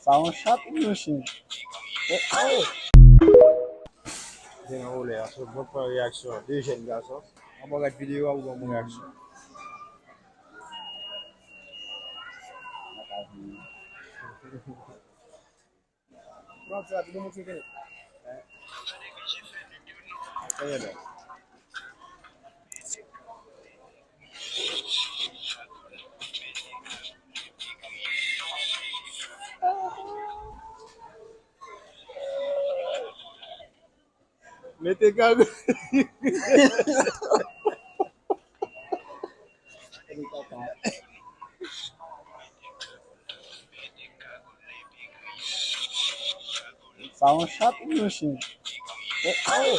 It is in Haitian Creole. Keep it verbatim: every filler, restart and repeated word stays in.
Sa yon chat oubyen yon chen? Oh, oh! Gen nan volè a, so, mwen pran reyaksyon de jèn gason. Ann gad videyo a pou ban mwen reyaksyon. Mete kagou. Sa yon chat oubyen yon chen? Oh, oh!